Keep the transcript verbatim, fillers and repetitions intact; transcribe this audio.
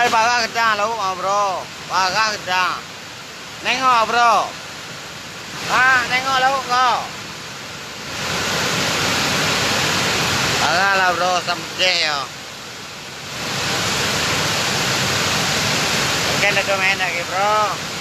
Eh, parah gadang lauak mah, bro. Parah gadang. Nengok, bro. Ha, nengok lauak ko. Parah lah, bro, sambeh yo. Mungkin ado main lagi, bro.